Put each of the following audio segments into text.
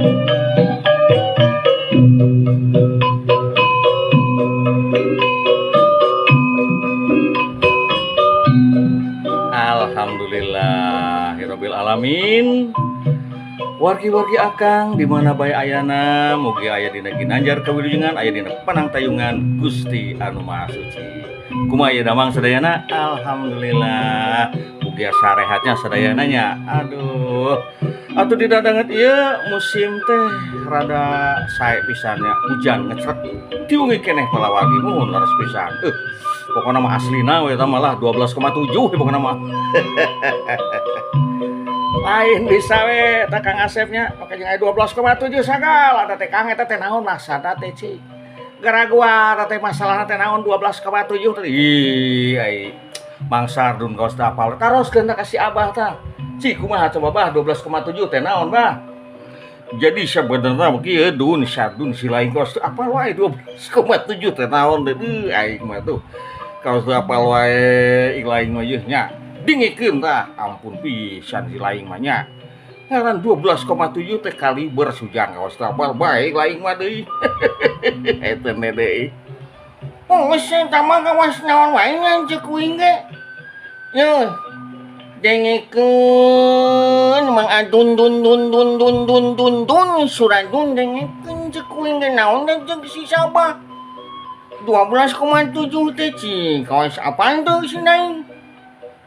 Alhamdulillahirabbil alamin. Wargi-wargi akang di mana bae ayana, mugi aya dina ginanjar kawilujengan, aya dina panangtayungan Gusti Anu Maha Suci. Kumaha ieu damang sadayana? Alhamdulillah. Mugi sarehatnya sadayana nya. Aduh. Atuh didadanget ieu musim teh rada sae pisan nya, hujan ngecrek. Diwengi keneh palawagi muhun leres pisan. Pokona mah aslina we eta mah lah 12,7 pokona mah. Lain bisa we eta Kang Asepnya make jeung aya 12,7 sagala eta teh Kang eta teh naon masana teh cik. Gara gua eta teh masalahna teh naon 12,7 teh. Ih ai Mang Sardun kaos teu apal. Taroskeun ka si Abah tah. Cik kumaha coba bah 12,7 teh naon bah? Jadi sebenarnya kieu Dun Sardun si lain kaos teu apal wae 12,7 teh naon teh. Euy aing mah tuh. Kaos teu apal wae lain mah yeuh nya. Dingikeun tah, ampun pisan si lain mah nya. Ngaran 12,7 teh kaliber sujang kaos teu apal bae lain mah deui. Eta deui. Oh, geus eta mah kawas naon wae nya ceuk kuing ge. Yeuh. Dengekeun Mang Adun dun dun dun dun dun dun dun Suradun dengekeun ceuk kuing ge naon teh ceuk si Sabah. 12,7 teh cing kawas apaan tuh si Naing?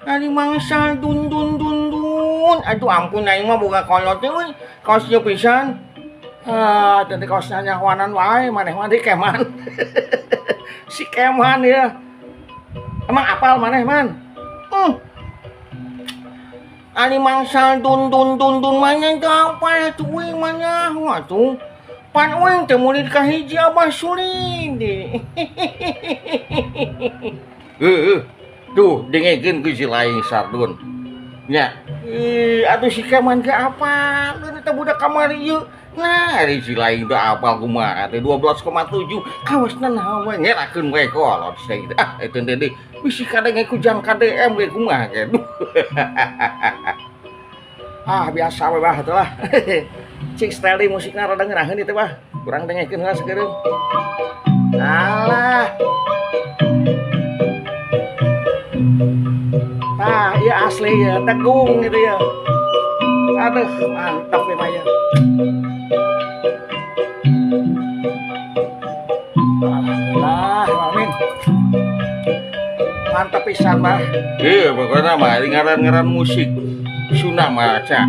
Ari mangsa dun dun dun dun. Aduh ampun aing mah boga kolot teh euy. Kaos ieu pisan. Ah, teh kaos nyahoanan wae maneh mah deui Keman. Si Keman ya. Emang apal maneh man? Ari mangsa dun dun dun dun mah nya teu apal atuh uing mah nyaho atuh. Pan uing teh murid kahiji Abah Sulit. Heuh. Tuh dengekeun ku si lain Sardun. Nya, ih atuh si Keman ge apal eta budak kamari ieu. Nah, ari si lain teh apal kumaha teh 12,7 kawasna naon we ngerakeun we kolot teh. Ah, eta teh deui bisi kadenge ku jang KDM ge kumaha ge. Ah, biasa we bah atuh lah. Cik style musikna rada ngeraheun ieu teh bah. Kurang dengekeun heula sakedeung. Alah. Tah, ieu asli ya, tegung gitu ya. Aduh, mantap nih Maya. Alhamdulillah, amin. Mantap pisan, Bah. Iya, pokoknya mah ngaran-ngaran musik Sunda mah ca.